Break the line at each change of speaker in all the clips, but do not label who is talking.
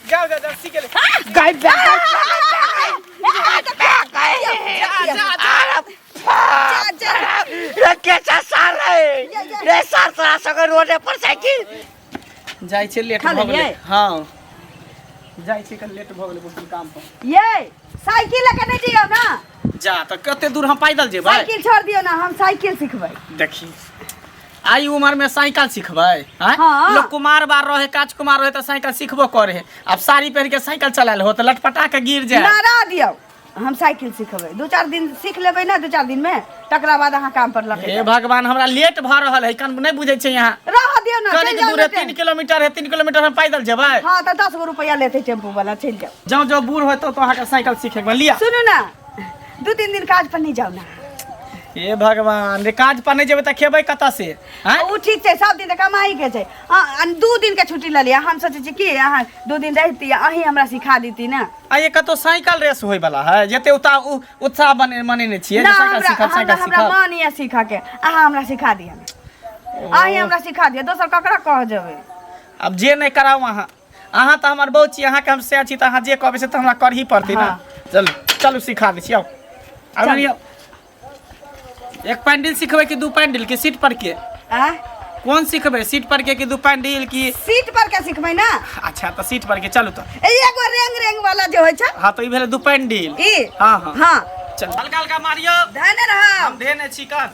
जाओ जाओ जाओ सीख ले।
गाय रे के सार रे रे सार तोरा सगे रोडे पर साइकिल
जाइ छै लेट
खा
भऽ गेलै।
लेलियै?
हँ, जाइ छै, कनि लेट भऽ गेलै बहुत काम पर।
ये साइकिल लऽ के नहि जइयौ ना।
जा तऽ कते दूर हम पैदल जेबै?
साइकिल छोड़ दियौ ना, हम साइकिल सिखबै।
देखी, आई उमर में साइकिल सिखबै आँय?
हाँ।
लोग कुमार बार रहे, काच कुमार रहे तऽ साइकिल सिखबो करे है। आब साड़ी पहिर के साइकिल चलायल हो तऽ लटपटा के गिर जाए।
ना, रह दियौ, हम साइकिल सिखबै। 2-4 दिन सीख लेबै ना, 2-4 दिन में, तकरा बाद अहाँ काम पर लगे।
हे भगवान, हमरा लेट भऽ रहल है, कन नहि बुझै छै यहाँ।
रह दियौ ना,
कनिक
चलि जाउ
दूर है,
ने।
3 किलोमीटर है, 3 किलोमीटर हम पैदल जेबै?
हाँ, तऽ 10 गो रुपैआ लेतै टेम्पू वाला, चलि जाउ।
जाउ जाउ, बूढ़ होतौ तो अहाँके साइकिल सीखे के लिया।
सुनू ना, 2-3 दिन काज पर नहीं जाउ ना।
हे भगवान रे, काज पर नहि जेबै तऽ खेबै कतऽ से आँय?
ओ ठीक छै, सब दिन तऽ कमाई के छै। हाँ, आ 2 दिन के छुट्टी लऽ लिअ। हम सोचै छी कि अहाँ 2 दिन रहिती, अहीं हमरा सिखा देती ना।
आ ये कतौ साइकिल रेस होय वाला है जते उत्साह बने मनेने छियै
ना।
जे साइकिल
हमरा
सीखब,
हमरा
साइकिल
हमरा
सीखब।
मन यऽ सीखऽ के, अहाँ हमरा सिखा दिअ ने, अहीं हमरा सिखा दिअ। दोसर ककरा कह जेबै?
आब जे नहि कराउ अहाँ, अहाँ तऽ हमर बहुत छी, अहाँके हम सएह छी, तऽ अहाँ जे कहबै से तऽ हमरा करही पड़तै ने।
हाँ।
चलू चलू, सिखा दै छी, आउ आउ।
चलू।
लियौ, एक पैंडिल सिखबै कि दू पैंडिल कि सीट पर के?
आ
कोन सिखबै, सीट पर के कि दू पैंडिल की?
सीट पर के सिखबै ना।
अच्छा, तऽ सीट पर के, चलू तऽ।
ए, एगो रेंग रेंग वाला जे होइ छै।
हाँ, तऽ ई भेलै दू पैंडिल।
ई?
हाँ हाँ।
हाँ।
चल, हल्का हल्का मारियौ।
धने रहब।
हम धेने छी कान,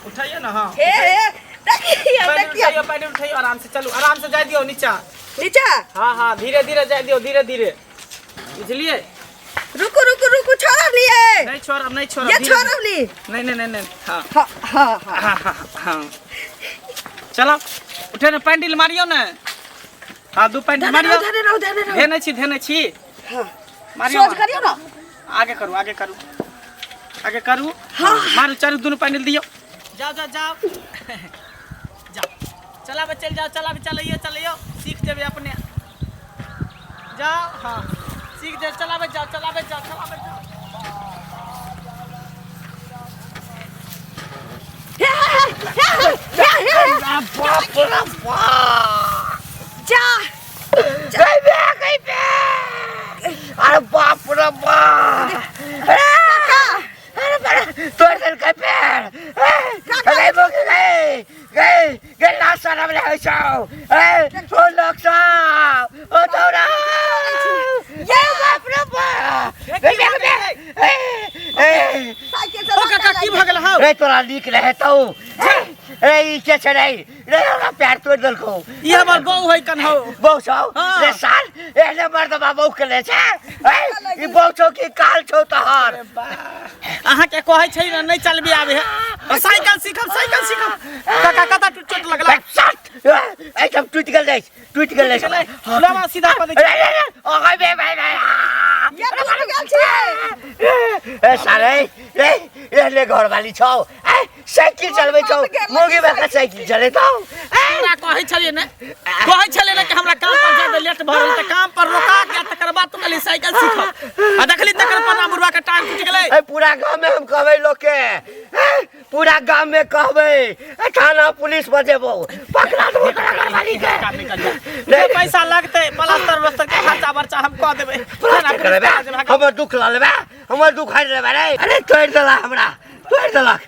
उठाइए ना, हाँ।
हे हे, देखियौ।
पैंडिल।
देखियौ।
उठाइयो, पैंडिल उठाइयो, आराम से चलू, आराम से जाय दियौ नीचा।
नीचा?
हाँ हाँ, धीरे धीरे जाय दियौ, धीरे धीरे, बुझलिए?
रुकू रुकू रुकू, छोड़ब लिए।
नहीं छोड़ब, नहीं छोड़ब।
ये
धीरे-
छोड़ब ली।
नहीं नहीं नहीं नहीं, हाँ।
हाँ हाँ हाँ।
हाँ हाँ हाँ, चलो, उठे ने, पैंडिल मारियो ने, हाँ, दू पैंडिल
धने
मारियो।
रहो, धने रहो, धने रहो।
धेने छी, धेने छी।
हाँ।
मारियो।
सोच करियो ना।
आगे करू, आगे करू, आगे करू।
हाँ।
मारू, चलू, दुनू पैंडिल दियो। जाओ जाओ जाओ जाओ, चलाबे चलि जाओ, चलाबे, चलैयो चलैयो, सीख जेबै अपने, जाओ। हाँ, सीख जाओ, चलाबे जाओ, चलाबे जाओ, चलाबे जाओ।
हे हे हे हे हे हे हे।
बाप रे बाप!
जा।
गई बे, गई बे, अरे बाप रे बाप!
काका।
अरे बड़े तोड़ देलकै पेड़। गई बोगी, गई गई गई, लाज शरम नहि होइ छौ? ए ओ लोक सब, ओ तोरा, ये बाप रे बाप! गई बे, गई बे, ए ए।
साइकिल से
ओ काका, की भऽ गेल हौ?
रे, तोरा नीक रहे तौ। रे, ई के छै रे? रे, हमरा पैर तोड़ि देलकौ।
ई हमर बहू है कन हौ।
बहू छौ?
हाँ।
रे साल, एहने मर्दबा बहू के ले छै? ए, ई बहू छौ कि काल छौ तोहर?
अहाँके कहै छै ने, नहि चलबी आबे है। साइकिल सीखब, साइकिल सीखब। काका, कतऽ चोट लगला?
सट, एहिठाम टूटि गेल रहै, टूटि गेल रहै।
लवा, सीधा कऽ दै छी।
रे रे रे, ओ गई बे बे बे।
ये टूट गेल छै।
ए साले, रे, एहने घरवाली छौ? ए, साइकिल चलबै छौ? मोगी बाका साइकिल चलेतौ?
तोरा कहै छलियै ने, कहै छलियै ने कि हमरा काम पर जाय लेट भऽ गेल, तऽ काम पर रोका के तकर बाद तू कहली साइकिल सीखब, आ देखली तकर पर बुढ़वा के टांग टूटि गेलै।
ए, पूरा गाँव में हम कहबै लोग के, ए, पूरा गाँव में कहबै, ए, थाना पुलिस बजेबो, पकड़ा देबो तोरा घरवाली के।
काम निकल जा। जे पैसा लगतै, प्लास्टर उलास्टर के खर्चा बर्चा हम कऽ देबै।
प्लास्टर करेबै? हमर दुख लऽ लेबै? हमर दुख हरि लेबै? रे, अरे तोड़ि देलक हमरा, तोड़ि देलक।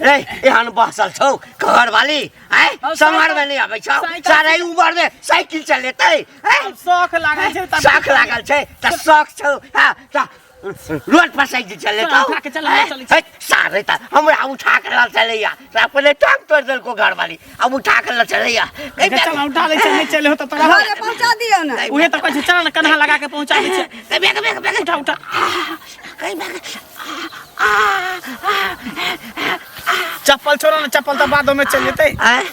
रे, एहन बसल छौ घरवाली? आँय, सम्हार में नहि आबै छौ? सारे उमर में साइकिल चलेतै? आँय?
शौख लागल छै तब।
शौख लागल छै तऽ शौख छौ। हाँ, तऽ रोड पर साइकिल चलेतौ?
उठा के चला, चलै छी।
सारे तऽ हमरा उठा के लऽ चलैया, तऽ अपने टांग तोड़ि देलको घरवाली, अब उठा के लऽ चलैया।
चल, उठा लै छै, नहि चले हो तऽ तोरा
घरे पहुंचा दियौ ने।
उहे तऽ कहै छै, चल ने, कन्हा लगा के पहुंचा दै छै।
Bag bag bag.
उठा उठा। चप्पल छोड़ो ने, चप्पल तऽ बादो में चलि जेतै।
आँय?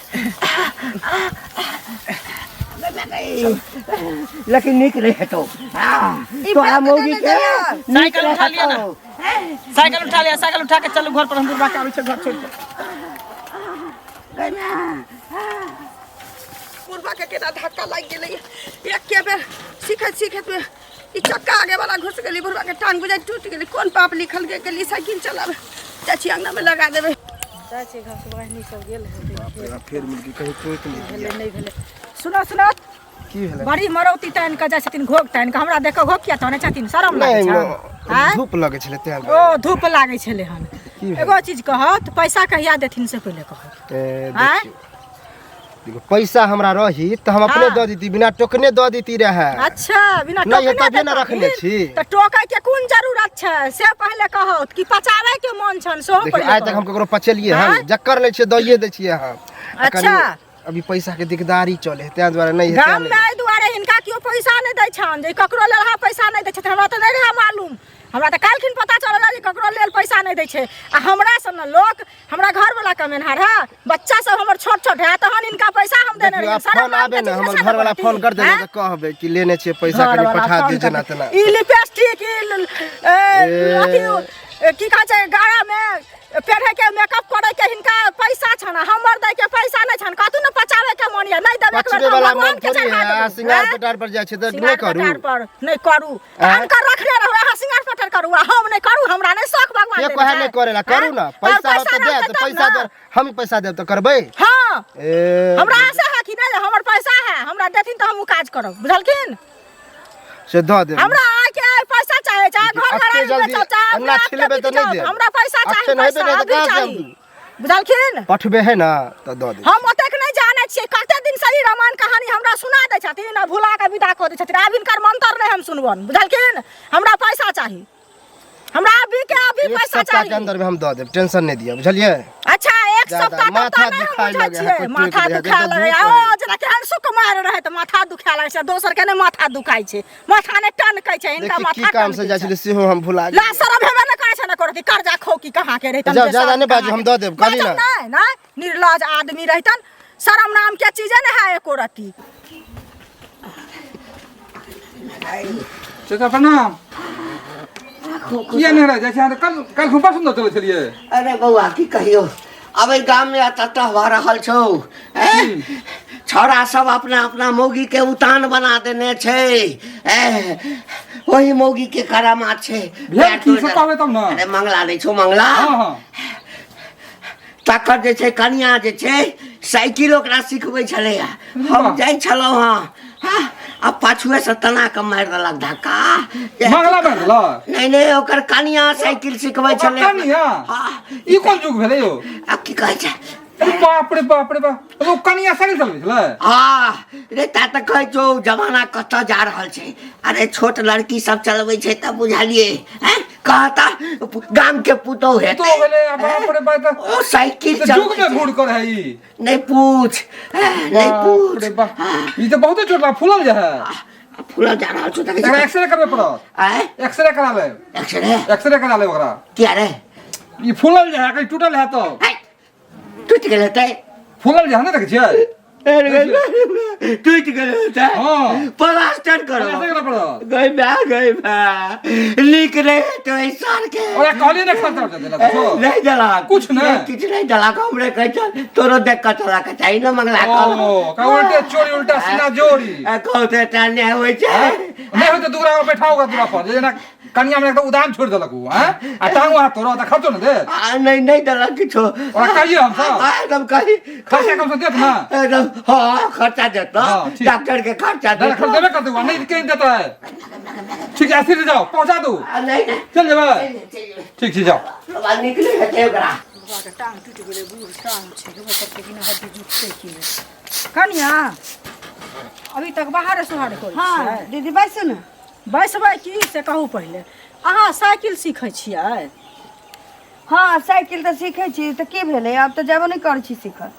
लेकिन नीक नहि हेतौ
ई
तोरा
बात
मौगी
नहि
के।
जानियौ।
नीक
साइकिल उठा लिअ ने।
हेतौ।
साइकिल उठा लिअ, साइकिल उठा के चलू घर पर, हम बुढ़बा के आबै छै घर छोड़ि के।
बुढ़बा के केना धक्का लागि गेलै। एके बेर सीखैत सीखैत में ई चक्का आगे वाला घुस गेली, बुढ़बा के टांग बुझाइ टूटि गेलै। कोन पाप लिखल गेली साइकिल चलाबै? जाइ छी, अंगना में लगा देबै।
जाइ छी घर से, बहिनी सब गेल हेतै।
बाप रे, फेर मिलके कहीं टोकि नहि
भेलै
दिया।
नहि भेलै। सुनो सुनो। की भेलै?
बड़ी मरौती तानि कऽ जाइ छथिन, घोघ तानि कऽ हमरा देख कऽ घोघ किया तानै छथिन? शरम लागै
नहि
छै आँय?
धूप लगै छलै तें
ओ
दुआरे।
धूप लागै छलै हन।
की भेलै?
एगो चीज कहत, पैसा कहिया देथिन से पहिले कहत।
ए,
आँय?
देखियौ देखियौ, पैसा हमरा रही तऽ हम अपने
हाँ।
दऽ देती, बिना टोकने दऽ देती रहए।
अच्छा, बिना
नहि,
टोकने
तबे ने
देतथिन।
रखने छी।
तऽ टोकै के कोन जरूरत छै से पहिले कहत, कि पचाबै के मन छन सेहो
देखियौ,
पहिले
आइ तक हम
कहत।
ककरो पचेलियै हन?
आँय?
जकर लै छियै दइए दै छियै हम। आ कनि
अच्छा।
अभी पैसा के दिकदारी चले है, तें दुआरे नहि है, तें
गाम में
नहि।
एहि दुआरे हिनका केओ पैसा नहि दै छनि जे ककरो लेल अहाँ पैसा नहि दै छथिन। हमरा तऽ नहि रहए मालूम, हमरा तऽ काल्हिखिन पता चलल जे ककरो लेल पैसा नहि दै छै। आ हमरा सन लोक, हमरा घरवला कमेनहार है, बच्चा सब हमर छोट छोट है, तहन हिनका पैसा हम देने
देखियौ,
रहियै।
आब
शरम
फोन
नामके
आबे ने
चीज
हमर
नहि छै
घरवाला
ने
फोन कर देबै
आँय?
तऽ कहबै कि लेने छियै पैसा, कनि
घरवाला
पठा
फोन
दियौ जेना
कर
तेना।
ई लिपस्टिक, ई
ए।
अथी, की कहै छै, गाड़ा में पेढ़े के, मेकअप करे के हिनका पैसा छन, हमर दै के पैसा नहि छन। कतू ने पचावे के मन या नहि देबे के
पचबे वाला
भगवान
मन
के
थोड़ी
चढ़ा
है।
देबै।
सिंगार
आँय?
पेटार पर जाइ छै तऽ
सिंगार
नहि करू?
पेटार पर नहि करू?
आँय?
अनकर रखने रहू अहाँ, सिंगार पेटार करू आ हम नहि करू? हमरा नहि शौख भगवान
के
देने
कहे
छै?
नहि करेला? करू
आँय?
ने।
तब
पैसा होत तऽ
रहतै
दे,
तब
पैसा
ने।
दे, हम पैसा देब तऽ करबै।
हाँ।
ए,
हमरा आशा है कि नहि, हमर पैसा है, हमरा देथिन तऽ हम उ काज करब, बुझलखिन?
से दऽ देब।
हमरा आइ के आइ पैसा चाहे, चाहे
देखियौ,
घर
एते
घरारी
जल्दी
बेचब, चाहे अपना
एना
आपके
छिलेबै तऽ
बिक
नहि
जाउ,
देब।
हमरा पैसा चाही,
अखन हेबै
पैसा
नहि तऽ
अभी
कहाँ से हम
चाही,
दू?
बुझलखिन?
पठबे है ने तऽ दऽ देब।
हम ओतेक नहि जानै छियै। कते दिन से ई रामायण कहानी हमरा सुना दै छथिन आ भुला कऽ विदा कऽ दै छथिन। आब हिनकर मंत्र नहि हम सुनबनि, बुझलखिन? हमरा पैसा चाही, हमरा अभी के अभी
एक
पैसा
सप्ताह
चाही।
के अंदर में हम दऽ देब, टेंशन नहि दिअ, बुझलियै?
अच्छा, एक
ज्यादा
सप्ताह तक
माथा
तऽ नहि हम
दुखाय
बुझै
लगै है,
छियै।
कोइ
माथा
टोकि दै है,
दुखाय
तऽ
लगै
धूप
है।
है।
ओ जेना केहन सुकुमार रहै तऽ माथा दुखाय लगै छै, दोसर के नहि माथा दुखाइ छै, माथा नहि टनकै छै हिनका।
देखी
माथा
की काम से
टनकै
जाइ
छै।
छलै सेहो हम भुला
ला
गेलियै।
शरम हेबे नहि करै छै ने करती कर्जा खोकी कहाँ के रहितन।
जाउ,
जे
ज्यादा
शरम
नहि बाजू,
कहाँ
हम
के।
दऽ देब, कहली
बाजब
ने।
नहि नहि, निर्लज आदमी रहितन, शरम नाम के चीजे नहि है एको रत्ती।
चाचा प्रणाम। किया नहि रह जाइ छै अहाँ? तऽ कल काल्हि बड़ सुन्दर चलै छलियै।
अरे बौआ, की कहियौ, अब एहि गाममे एतऽ भऽ रहल छौ, ऐं? छौड़ा सब अपना अपना मौगी के उतान बना देने छै, ऐं? ओहि मौगी के करामात छै।
भेल की से कहबै तब ने।
अरे मंगला नहि छौ मंगला?
हँ हँ।
तकर जे छै कनिया जे छै साइकिल ओकरा सिखबै छलैया, हम जाइ छलहुँ हँ हँ, आ पाछुए से तना कऽ मारि देलक धक्का।
मंगला मारि देलक?
नहि नहि, ओकर कनिया साइकिल सिखबै
ओकर
छलै।
कनिया?
हँ।
ई कोन युग भेलै यौ?
आब की कहै छै।
अरे बाप रे बाप रे बाप, ओ कनिया साइकिल चलबै छलै?
हँ रे, ता तऽ कहै छौ जमाना कतऽ जा रहल छै। अरे छोट लड़की सब चलबै छै तऽ बुझलियै हैं, कहता गाम के पुतोह हेतै।
पुतोह भेलै, आ बाप रे बाप, तऽ
ओ साइकिल
तऽ युग
चलबै
में
छै।
घूर कर है ई।
नहि पूछ, हैं, नहीं
बाप
पूछ।
रे बाप, ई तऽ बहुते चोट लाग फूलल जे है।
फूलल जा रहल छौ, देखै
एकरा
छी।
एक्सरे करबे पड़त।
आँय?
एक्सरे करा लेब।
एक्सरे?
एक्सरे करा लेब ओकरा।
किया रे?
ई फूलल जे है, कहीं टूटल है तऽ।
है, टूटि गेल हेतै।
फूलल जे है ने, देखै छियै?
टूटि गेल हेतै।
हँ।
प्लास्टर करो।
प्लास्टर करऽ पड़त।
गई बा, गई बा, लीक नहीं हेतै एहि साल के।
ओकरा कहलियै ने खर्चा उर्चा देला कुछो?
नहीं देलक।
कुछ नहि?
नहीं, किछु नहीं देलक। हमरे कहै छै तोरो देख कऽ चलऽ के चाही ने मंगला।
ओ का उल्टे चोरी उल्टा सीना जोड़ी।
कहते टा नहि होइ छै।
नहि होतै दुगरा पर बैठाओ ओकरा दूरा पर, जे जेना कनिया में एकदम उदान छोड़ि देलक उ, हैं, आ टांगो हाथ तोरो तऽ खर्चो ने दे।
आ, नहीं नहीं देलक किछो।
ओकरा कहियै हमसब?
आ, एकदम कही।
खर्चा कम से देत ना?
एकदम हाँ, खर्चा देत।
हाँ, ठीक।
डॉक्टर के खर्चा
दादा
देत।
खर्च देबे करतै उ, नहीं कहीं देता है। ठीक है, ऐसे जाओ, पहुंचा दू।
आ, नहीं नहीं।
चल जेबै? ठीक छै, जाओ।
बाबा निकले हेतै ओकरा।
बुढ़बाके टांग टूटि गेलै, बूढ़ टांग छै, हेबो करतै कि नहि, हड्डी जुटतै कि नहि? कनिया, अभी तक बाहरे सोहारे करै
हाँ
छियै?
दीदी, बैसू ने।
बैसबै की से कहू पहिले, अहाँ साइकिल सीखै छियै?
हाँ, साइकिल तऽ सीखै छी, तऽ की भेलै? आब तऽ जेबो नहि करै छी सीखऽ।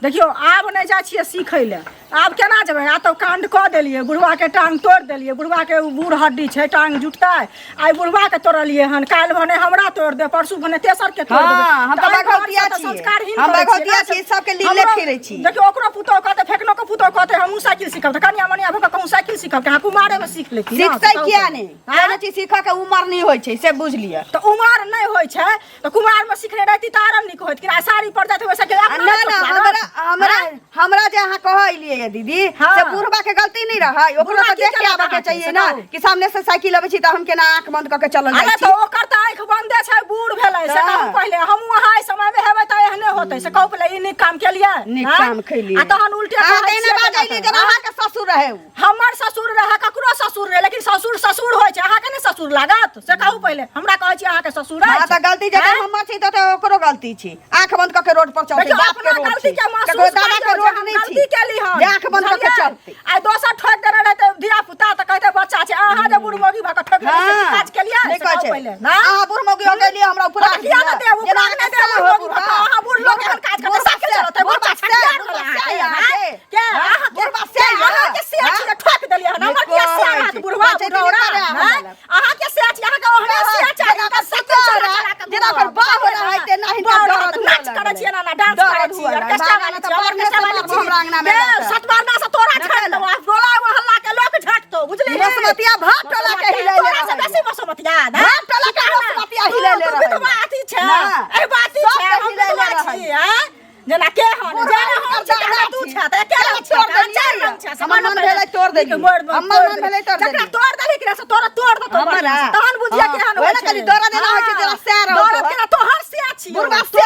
देखियौ, आब नहि जाइ छियै सीखै लए, आब केना जेबै? आ तऽ काण्ड कऽ देलियै, बुढ़बाके टांग तोड़ि देलियै। बुढ़बाके ओ बूढ़ हड्डी छै, टांग जुटतै? आइ बुढ़बाके तोड़लियै हन, काल्हि भने हमरा तोड़ि दे, परसू भने तेसरके तोड़ि देबै।
हाँ, हम तऽ
तऽ एहि
बघौतिया
घरसँ तऽ
छियै।
संस्कारहीन
हम
करै छियै
बघौतिया
ने।
छियै, सबके लीले फिरै छी।
देखियौ, ओकरो पुतोह कहतै, फेकनोके पुतोह कहतै हमहूँ साइकिल सीखब, तऽ कनिया मनिया भऽ कऽ कहूँ साइकिल सीखब कि अहाँ कुमारेमे सीख लेती ने?
सीखतै
तऽ
किया
कहू
नहि?
आँय?
कोनो चीज सीखऽ के उमर नहि होइ छै, से बुझि लिअ।
तऽ उमर नहि होइ छै तऽ कुमारमे सिखने रहती तऽ आर नीक होइत कि? आ साड़ी पर जाइत होबै साइकिल
आ
अपना
ना
नहि
ना
चोट लागत?
हमरा हमरा हमरा जे अहाँ कहलियै ये दीदी
हाँ।
से बुढ़बा के गलती नहीं रहै ओकरो
बुढ़बा
तऽ
की
देख के
केलक
आबऽ के
अहाँके,
चाहिए
से
ना
कहू।
कि सामने से साइकिल अबै छी तऽ हम केना आँख बंद कऽ के चलल
अरे
जाइ
तऽ
छी
ओकर तऽ आँखि बंदे छै बूढ़ भेलै से
तऽ।
कहू पहिले हमहूँ अहाँ एहि समय मे हेबै तऽ एहने होतै से कहू पहिले ई नीक काम केलियै
नीक
आँय?
काम केलियै।
आ तहन उल्टे
अहाँ
कहै
तऽ एना
छियै
बाजैली जेना अहाँके ससुर रहै उ
हमर ससुर रहै ककरो ससुर रहै लेकिन ससुर ससुर होइ छै अहाँके नहि ससुर लागत से कहू पहिले हमरा कहै छी अहाँके ससुर
हाँ
अछि
तऽ गलती जकर
आँय?
हमर छी तऽ ओकरो गलती छी आँख बंद कऽ के रोड पर चलतै
देखियौ
बाप के
अपना
रोड
गलती
छी
के महसूस
ककरो दादा
करियौ
के
जे
रोड
हम
नहि
गलती
छी
केली हन
जे आँख बंद कऽ के
बुझलियै?
चलतै
आइ दोसर ठोकि देने रहतै धिया पुता तऽ कहतै बच्चा छै अहाँ जे बूढ़ मौगी भऽ कऽ ठोकि देलियै से
हाँ।
काज केलियै
नहि
से
कहै
कहू
छै
पहिले ना
अहाँ बूढ़ मौगी हो गेलियै हमरा ऊपर
हमरा किया नहि देब
जेना
उपराग नहि देब
अहाँके
बूढ़ मौगी
साह
भऽ कऽ अहाँ बूढ़ लोक एहन काज करतै साइकिल चलौतै बच्चा छठियार भेलै अहाँके आँय? के अहाँ
बुढ़बा से
अहाँके से छी जे ठोकि देलियै हन हमर किया से रहत बुढ़वा बुढ़ौरा आँय? अहाँके से छी अहाँके ओहने से चाही
जेना
तऽ साइकिल चला चला कऽ
जेना ओकर बाप रहै तेना हिनका
बड़
दर्द हुअ
नाच करै
लगलै।
छियै ना ना डांस
दर्द
करै छी
हुअ लगलै।
ऑर्केस्ट्रा वाली
तऽ
छी ऑर्केस्ट्रा वाली
बारहमे से हमरा अंगना मे
छी
रहतै।
सतवारना से तोरा छाटि देबो आ टोला मोहल्ला के लोक झटतो बुझली
बसमतिया भात टोला के हिलैले
तोरा से
रहै।
बेसी बसमतिया ना
भात टोला के बसमतिया हिलैले
तू
रहै।
विधवा अथी छै
ना।
एहि बाती
सब
छै
के
हम
हिलैले
विधवा
रहै।
छी हैं जेना के हन
बुढ़वा
जेना हम
हुनकर
छी तेना
दादा
तू
छी।
छै तऽ एके रंग छै
तोड़
तऽ
देलियै।
चारि रंग छै
हमर मन भेलै तोड़ देलियै। हमर मन भेलै तोड़
जकरा
देलियै।
तोड़ देली कि से तोरा तोड़ देतौ
हमरा?
बढ़िआँ से। तहन बुझिया
हाँ,
केहन
ओहे
होइ
ने
छै
कहली, दर्द एना होइ छै जेना सएह रहौ
दर्द
तोहर।
केना तोहर से छी
बुढ़वा से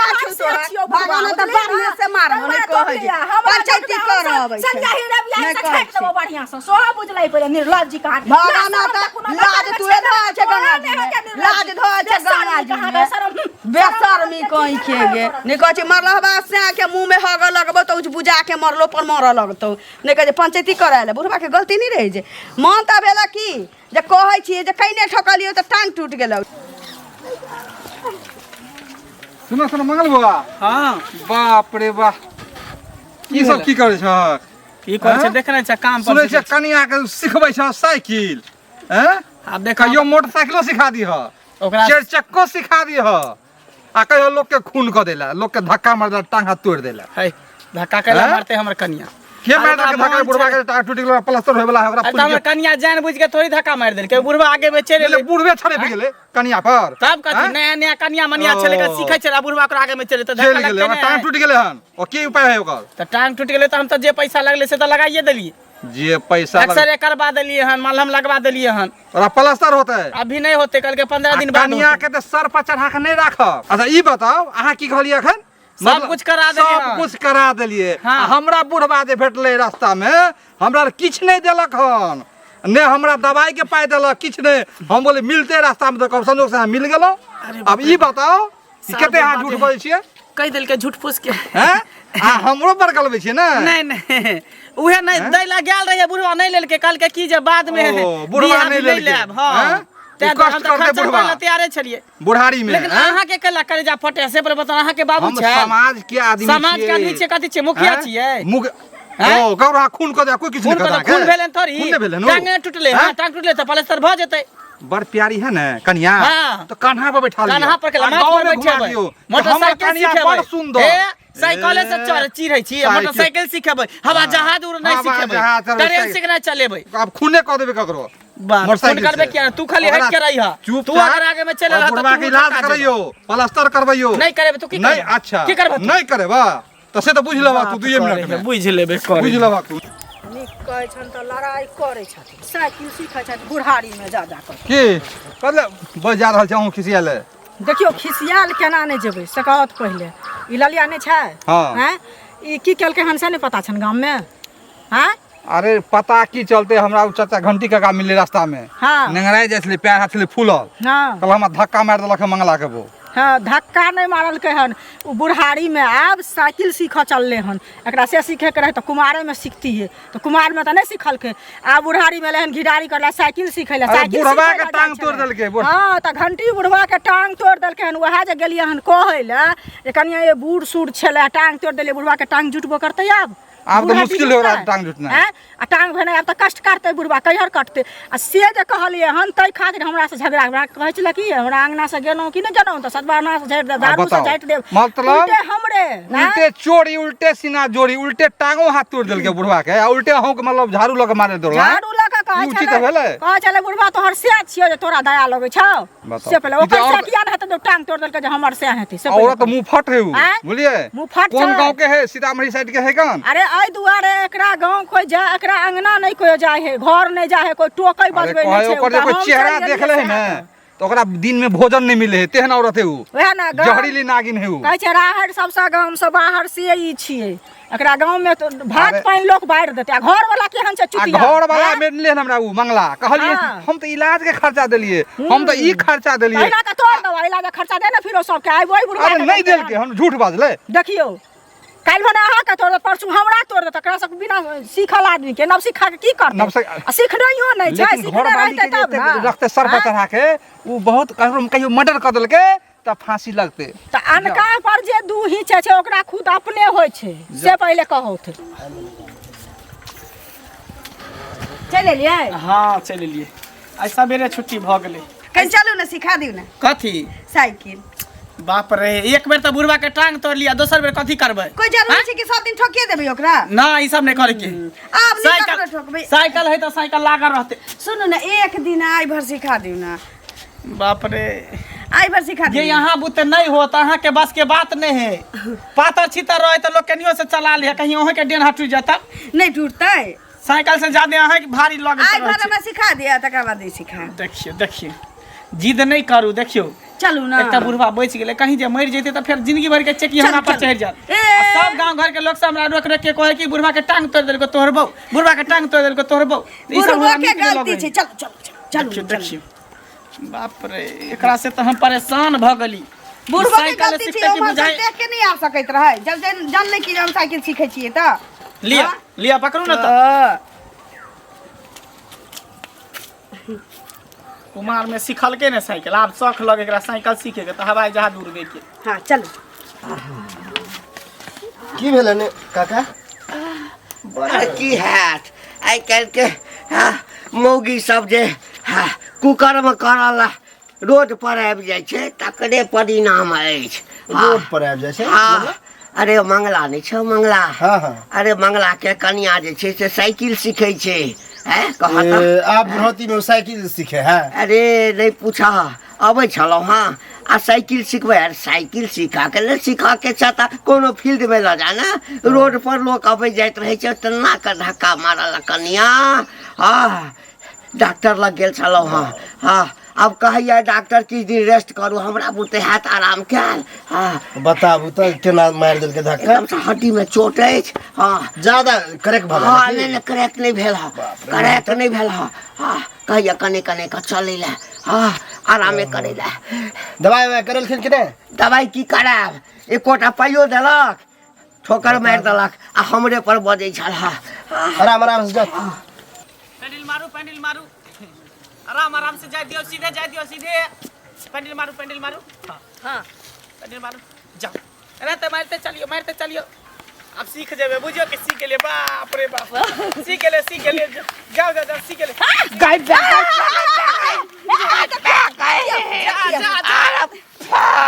छियौ तोहर। भगवान तऽ बारहे से मारब, नहि कहै छै। पंचायती करऽ अबै छै।
संज्ञा ही रविया
नहि
से
कहै
छाटि
छै।
देबो बढ़िआँ से सोहा बुझलै पहिले निर्लज्ज कहाँ
भगवान तऽ लाज तूहे धोइ छै गंगा जी मे। लाज धोइ छै गंगा जी मे। बेशर्मी कहीं के गे नहि कहै छै मरलहबा से के मुँह में हगऽ लगबौ तऽ बुझा के मरलो पर मरऽ लगतौ नहि कहै छै पंचायती कराय ले बुढ़बा के गलती नहि रहै छै मन तऽ भेलै की जे कहै छियै जे कैने ठकलियौ तऽ टांग टूटि गेलौ
सुनो सुनो मंगल बुआ
हाँ
बाप रे वाह ई सब की करै छह
की करै छै
हैं?
देख नहि छै काम पर
सुनै छियै कनिया के सिखबै छह साइकिल हैं
आब देख
कहियो मोटरसाइकिलो सिखा दीह
ओकरा
चारि चक्को सिखा दीह आ कहियो लोक के खून कऽ देला लोक के धक्का मार देला टांग हाथ तोड़ि देला
है धक्का कैला
हैं?
मारते हमर कनिया
के मार
अरे
देलकै
ओकरा
धक्का
मन
बुढ़वा
छै।
के टांग टूटि गेलै प्लास्टर होय वाला है ओकरा
अरे तऽ
फूलि
हमर कनिया जान बुझ के थोड़ी धक्का मारि देलकै बुढ़वा आगे में चलि
गेलै
एलै
बुढ़वे छड़पि गेलै कनिया पर
तब कथी
हैं?
नया नया कनिया मनिया छलै
ओ।
सीखै छलै बुढ़वा ओकरा आगे में चलि तऽ
चलि
धक्का
गेलै
लगतै
ओकरा टांग
नहि
टूटि गेलै हन ओ की उपाय है ओकर
तऽ टांग टूटि गेलै तऽ हम तऽ जे पैसा लगलै से तऽ लगाइए देलियै
जे पैसा लग-
एक्सरे करवा देलियै हन मलहम लगवा देलियै हन
ओकरा प्लास्टर होतै
अभी नहि होतै कहलकै 15 दिन बाद
कनिया
होतै।
के तऽ सर पर चढ़ा के नहि राखब अच्छा ई बताउ अहाँ की कहलियै एखन
सब कुछ करा देलियै
सब
हन।
कुछ करा देलियै
हाँ।
आ हमरा बुढ़बा जे भेटलै रास्ता मे हमरा आर किछु नहि देलक हन ने हमरा दवाई के पाइ देलक किछु नहि हम बोले मिलते रास्ता मे तऽ कब संजोग से अहाँ मिल गेलहुँ आब ई बताउ कि
सार
कते अहाँ
बुढ़बा
झूठ
जे-
बजै छियै
कहि देलकै झूठ फूस के
हैं आ हमरो पर गलबै छियै ने
नहीं नहीं उहे नहीं दै ला गेल रहियै बुढ़वा नहीं लेलकै कहलकै की जे बाद में
ओ, बुढ़वा
दिया
नहि
भी
लेलकै।
लेब हाँ
हैं?
तें
ओ कष्ट
हम तऽ
करतै
खर्चा
बुढ़वा।
करै ला तैयारे छलियै
बुढ़ारी में
लेकिन
हैं?
अहाँ के केला कलेजा फटे से पर बताउ अहाँ के बाबू
हम
छै
समाज के आदमी
समाज के आदमी छियै कथी छियै मुखिया
हैं?
छियै
मुख
हैं?
ओ ककरो अहाँ खून कऽ दे कोई किछु
खून
नहि
कऽ
करत
खून
अहाँके?
भेलन थोड़ी
खून नहि भेलन
टांग नहि टूटलै हाँ
हैं?
टांग टूटलै तऽ प्लास्टर भऽ जेतै
बड़ प्यारी है ने कनिया
हाँ।
तो कान्हा पर बैठा लियो
कान्हा पर के
आ
माथ
गाँव
पर
में घुमा
बैठेबै
दियो। तऽ हमर
मोटरसाइकिल
कनिया
सिखेबै
बड़ सुंदर
ए साइकिले से चढ़ चिढ़ै छी
साइकिल।
मोटरसाइकिल सिखेबै हवा जहाज उड़ नहि
हवा
सिखेबै
जहाज चढ़बै,
ट्रेन
साइकिल।
सिखनाइ चलेबै
आब खूने कऽ देबै ककरो
बाप, खून
मोटरसाइकिल
करबै
से।
किया नहि? तू खाली हटि
ओकरा
के रहिह।
चुपचाप
तू अगर आगे में चलि
और
रहऽ तऽ
बुढ़वा
तू
के इलाज
ठका जेबऽ।
करैयो प्लास्टर करबैयो
नहि करेबै तू की
नहीं
करबै?
अच्छा
की करबै तू?
नहीं करेबा तऽ से तऽ बुझि लेबा तू दुइये मिनट में
बुझि लेबै
बुझि लेबा तू
नीक कहै छनि तऽ लड़ाइ करै छथिन साइकिल सीखै छथि बुढ़ारीमे जा जा कऽ
की कथी बस जा रहल छै अहूँ खिसियाले
देखियौ खिसियाल केना नहि जेबै से कहत पहिले ई ललिया नहि छै
हाँ।
आँय ई की केलकै हन से नहि पता छनि गाममे आँय
अरे पता की चलते हमरा उ चाचा घंटी काका मिलले रास्ता में
हाँ।
नेंगराइ जाइ छलै पैर हाथ छलै फूलल
हाँ
कहल हमरा धक्का मारि देलक हन मंगला के बो
हाँ धक्का नहि मारलकै हन ओ बुढ़ारीमे आब साइकिल सीखऽ चललै हन एकरा से सीखैके रहै तऽ कुमारेमे सिखतियै तऽ कुमारमे तऽ नहि सिखलकै आब बुढ़ारीमे एलै हन घिढारी करला साइकिल सीखै लए
अरे
साइकिल
बुढ़वा
सीखै
के
लए
टांग
जाइ
तोड़ि
छलै।
देलकै, बुढ़-
हाँ तऽ घंटी बुढ़वा के टांग तोड़ि देलकै हन उएह जे गेलियै हन कहै लए जे कनिया ये बूढ़ सूढ़ छलै टांग तोड़ि देलियै बुढ़वा के टांग जुटबो करतै आब
आब तऽ
बूढ़ा
मुश्किल हो रहा
जुटतै?
टांग जुटनाइ।
आँय? आ टांग भेनाइ आब तऽ कष्ट काटतै बुढ़बा कहियर कटतै आ से जे कहलियै हन ताहि खातिर हमरासँ झगड़ा हमरा कहै छलै कि हमरा अङ्गनासँ गेलहुँ कि नहि गेलहुँ तऽ सदबानासँ झाड़ि देब दारूसँ
बताउ।
झाड़ि देब
मतलब
उल्टे हमरे आँय?
उल्टे चोरी उल्टे सीना जोड़ी उल्टे टांगो हाथ तोड़ देलकै बुढ़वा के आ उल्टे अहूँ के मतलब झाड़ू लऽ के मारे दौड़ला
झाड़ू लऽ कऽ कहै
ई उचित
छलै
भेलै?
कहै छलै बुढ़बा तोहर से छियौ जे तोरा दया लगै छौ
बताउ।
से पहिले
ई तऽ
ओकर से
औरत-
किया नहि हेतै जे टांग तोड़ देलकै जे हमर से हेतै से पहिले
औरत मुँह फट है उ
आँय?
बुझलियै
मुँह फट
कोन
छै।
गाँव के है सीतामढ़ी साइड के है कन
अरे एहि दुआरे एकरा गाँव कोइ जाय एकरा अंगना नहि कोइ जाय है घर नहि जाय है कोइ टोकै
अरे
बजबै
कहै
नहि छै
ओकर जे
ओकरा
कोइ
हम
चेहरा
चलि
देख ले
गेलियै
है ने
सएह।
तऽ ओकरा दिन में भोजन नहीं मिले है तेहन औरत है उ
वएह ने गाँव
जहरीली नागिन है उ
कहै छै राहरि सबसँ गामसँ बाहर से ई छियै एकरा गाँवमे तऽ भात
अरे-
पानि लोक बारि देतै आ घरवला केहन छै
आ
चुतिया
घर वाला
आँय?
मिलले हन हमरा उ मंगला कहलिए
हाँ।
हम तऽ इलाज के खर्चा देलिए हम तऽ ई खर्चा देलिए
पहिला तऽ तोड़ दवा इलाज खर्चा दे ने फिर सबके आइ ओहि बुढ़वा
अरे
के
नहीं
देलकै
देलके हम झूठ बाजले
देखियौ काल्हि भने अहाँके तोड़ देत परसू हमरा तोड़ देत एकरा सब बिना सीखल आदमी के नव सिखा के की करतै
नव सिख-
आ सिखनैयो नहि छै
लेकिन
सिखने
घर वाली
रहतै
के
तब
जे
ने
एतेक रखते सर पर
आँय?
चढ़ा के उ बहुत ककरो कहियो मर्डर कर देलके तऽ फांसी लगते
तऽ अनका पर जे दू हिचै छै ओकरा खुद अपने होइ छै से पहिले कहौथ
चलि एलियै
हँ चलि एलियै आइ सवेरे छुट्टी भऽ गेलै
कनि चलू ने सिखा दियौ ने
कथी
साइकिल
बाप रे एक बेर तऽ बुढ़वा के टांग तोड़ लिया दोसर बेर कथी करबै
कोई जरूरी छै कि सब दिन ठोकिए देबै ओकरा
ना ई सब नहि करे के
आब नहि
साइकिल
ककरो ठोकबै
साइकिल है तऽ साइकिल लागल रहतै
सुनू ने एक दिन आइ भर सिखा दियौ ने
बाप रे
आइ भर सिखा
ये
दियौ
यहाँ बुते नहीं हो तो अहाँ के बस के बात नहीं है पातर छीतर रहे तो लोग केनियो से चला ले कहीं अहाँ के डेन हटू जाता
नहि टूटतै
साइकिल से ज्यादा अहाँ के भारी लगे
आइ भर हमरा सिखा दिअ तकर बाद ई सिखायब
देखियो देखियो जिद नहीं करू देखियो
चलू ना
एकटा बुढ़वा बचि गेलै कहीं जे मरि जैते तऽ फेर जिंदगी भर के चेकी हमरा पर
चलू।
चढ़ि जायत
ए।
आ सब गांव घर के लोग सब हमरा रोक रोक के कहै कि बुढ़वा के टांग तोड़ि देलको तोहर बहू बुढ़वा के टांग तोड़ि देलको तोहर बहू तऽ ई सब
बुढ़बो
हमरा
के
नीक नहि
गलती
लगै
छै चलू चलू चलू
देखियौ
चलू
देखियौ बाप रे एकरा से तऽ हम परेशान भऽ गेली
बुढ़बो के
साइकिल
गलती छै
सिखतै कि
ओम्हर से
बुझाइ
देख के नहि आ सकैत रहै जब जानलै कि हम साइकिल सीखै छियै तऽ
लिअ लिअ पकड़ू ने तऽ
हँ।
कुमार में सिखलकै ने साइकिल आब शौख लगे एकरा साइकिल सीखे के तऽ हवाई जहाज उड़बै के
हँ चलू
की भेलै ने काका
अरे की हैत आइ काल्हिके हाँ, मौगी सब जे हाँ, कुकर्म करल रोड पर आबि जाइ छै तकरे परिणाम अछि हाँ,
रोड पर आबि जाइ छै
हाँ, अरे मंगला नहि छौ मंगला
हाँ, हाँ।
अरे मंगला के कनिया जे छै से साइकिल सीखै छै हैं कह तऽ
ए, आब बुढ़ौती में साइकिल सीखे है
अरे नहि पूछ अबै छलहुँ हँ आ साइकिल सिखबै अरे साइकिल सीखऽके लेल सीखऽके छै तऽ कोनो फील्डमे लऽ जा ने रोड पर लोक अबै जाइत रहै छै तेना कऽ धक्का मारल कनिया हँ डॉक्टर लग गेल छलहुँ हँ हँ आब कहैया डॉक्टर किछु दिन रेस्ट करू हमरा बुते हैत आराम कयल हँ
बताबू तऽ केना मारि देलकै धक्का
एकदमसँ हड्डीमे चोट अछि हँ
ज्यादा करेक्ट भऽ
हँ
गेल
नहि
की?
नहि क्रैक नहि भेल हँ क्रैक नहि भेल हँ हँ कहैया कने कने कऽ चलै लए हँ आरामे करै लए
दवाइ उवाइ करेलखिन कि नहि
दबाइ की करायब एकोटा पाइयो देलक ठोकर मारि देलक आ हमरे पर बजै छल हँ
आराम आराम से जाओ
पैंडल मारू पैंडल मारू आराम आराम से जाय दियो सीधे जाय दियो सीधे पैंडल मारू पैंडल मारू हाँ
हाँ
पैंडल मारू जाओ रहते मारते चलियो मारते चलियो अब सीख जेबे बुझियो कि सीख गेलिए बाप रे बाप सीख गेलिए सीख गेलिए जाओ जाओ जाओ सीख गेलिए
गाय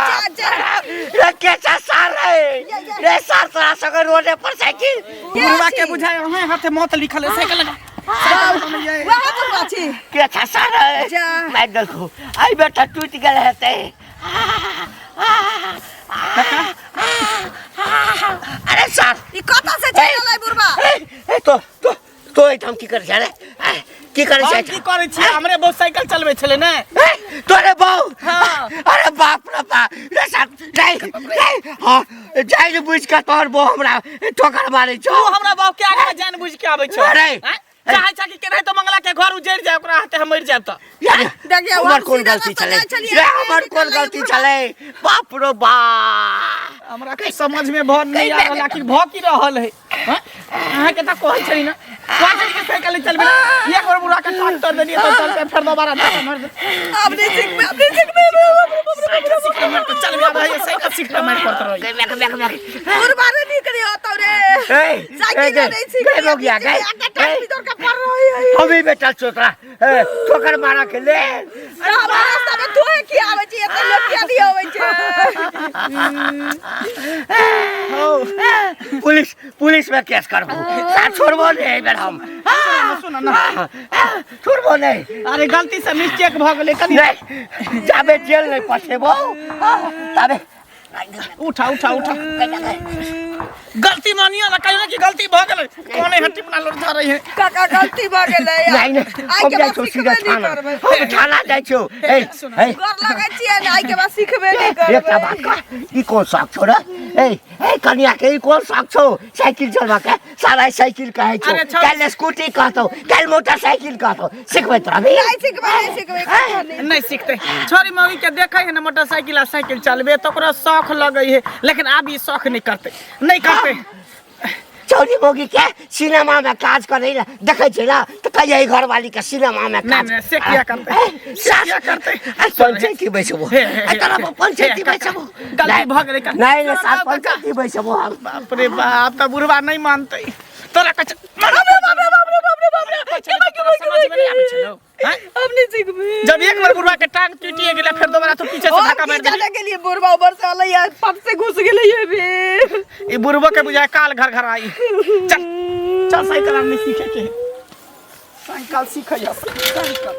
रे के सार रे रे सार तोरा सगे रोडे पर साइकिल
बुढ़वा के बुझाय अहाँ हाथे मौत लिखल है साइकिल लगा
वएह बुढ़बा छी
के सार रे
जा।
मारि देलकौ आई बेटा टूटि गेल हेतै अरे सार
ई कतऽ से चलि एलै बुढ़बा
ए, ए, तो तो तो एहिठाम की करै छै रे ए, की करै छै
हम की करै छियै हमरे बहुत साइकिल चलबै छलै ने
ए, तोरे बहू
हाँ।
अरे बाप रे बाप रे सार नहीं नहीं हाँ जानि बुझि कऽ तोहर बहू हमरा ठोकर मारै छौ
तू हमरा बाप के आगे जान बुझ के आबै छौ
अरे।
आँय? चाहै छ कि केनाहितो मंगला के घर उजड़ि जाय ओकरा हाथे हम मरि जायब तऽ
यार
देखियौ,
हमर
हम
कोन
सीधा
गलती
रास्ता
छलै
जाइ छलियै,
रे हमर कोन
निकललै
गलती
बुढ़बा।
छलै बाप रो बाप
हमरा के समझ में भऽ नहीं आ रहल आखिर भऽ की रहल है हाँ? अहाँके तऽ कहै छली ने कहै छली कि साइकिल नहीं चलबै एक बार बुढ़ा के टांग तोड़ देलियै तऽ चलते फेर दोबारा धक्का मारि देलियै।
आब नहि सिखबै आब नहि सिखबै
साइकिल सीखले मारि कऽ चलबै आब रहैए साइकिल सीखले मारि पड़त रहै
गए बैक बैक बैक
बुढ़बा रे नीक रे होतौ रे
ए
साइकिल नहीं सीखली
गए हो गया गए हम ही बेटा चोतरा ए, ठोकर मारा के ले
रास्ता में धोए की आबै छै एते लोक किया नहीं आबै छै
हौ
पुलिस पुलिस में केस करबो साथ छोड़बो नहीं एहि बेर हम।
सुन ना।
छोड़बो नहीं।
अरे गलती से मिस्टेक भऽ गेलै कनि।
नहीं, जाबे जेल नहीं पठेबो ताबे।
उठा उठा उठा, गलती मानियो ना, कहियो ना कि गलती भऽ गेलै। कोने हट्टी अपना लड़ जा रही है।
काका गलती भऽ गेलै।
नहीं नहीं,
आइ
हम
के
जाइ
बाद
छौ
सिखबे
सीधा
नहि
थाना।
करबै।
हम थाना जाइ छौ। ए ए,
गोर लगै छियै ने, आइ के बाद सिखबे नहि
एकटा
करबै।
बात कह, ई कोन शौक छौ रे? ए ए कनिया के ई कोन शौक छौ साइकिल चलबा के? सारा साइकिल कहै छौ,
अरे छौ।
काल्हि स्कूटी कहतौ, काल्हि मोटरसाइकिल कहतौ, सिखबैत रहबी?
नहि सिखबै, नहि सिखबै काका, नहि।
नहीं सीखते। छोरी मम्मी के देखे है ना मोटरसाइकिल आ साइकिल चलबे तो ओकरा शौक लगे है, लेकिन आब ई शौक नहीं करते, नहीं करते।
चौरी मौगी के सिनेमा में काज करे ला देखै छै ना तऽ कहिया घरवाली के सिनेमा में
नहीं
काज
नहीं, से किया करते,
ए,
से किया करते?
आ, पंचायती बैसबो।
हे, हे,
आ, तोरा पर पंचायती
हे, काका,
बैसबो।
गलती भऽ गेलै काका।
नहीं नहीं, साथ
काका।
पंचायती बैसबो हम।
बाप रे बाप, तऽ बुढ़वा नहीं मानते तोरा। कछ बाप रे बाप रे बाप रे बाप रे बाप रे, समझ में नहीं आबै छलो? हैं?
हम नहीं सिखबै।
जब एक बार बुढ़वा के टांग टूटिए गेलै, फेर दोबारा तो पीछे से
और
धक्का
की
मारि देली।
जाने के लिए बुढ़वा ऊपर से अलै या पट से घुस गेलै ये भी।
ई बुढ़बो के बुझाय काल घर घर आई। चल चल, साइकिल आब नहीं सीखे के, साइकिल सीखे साइकिल।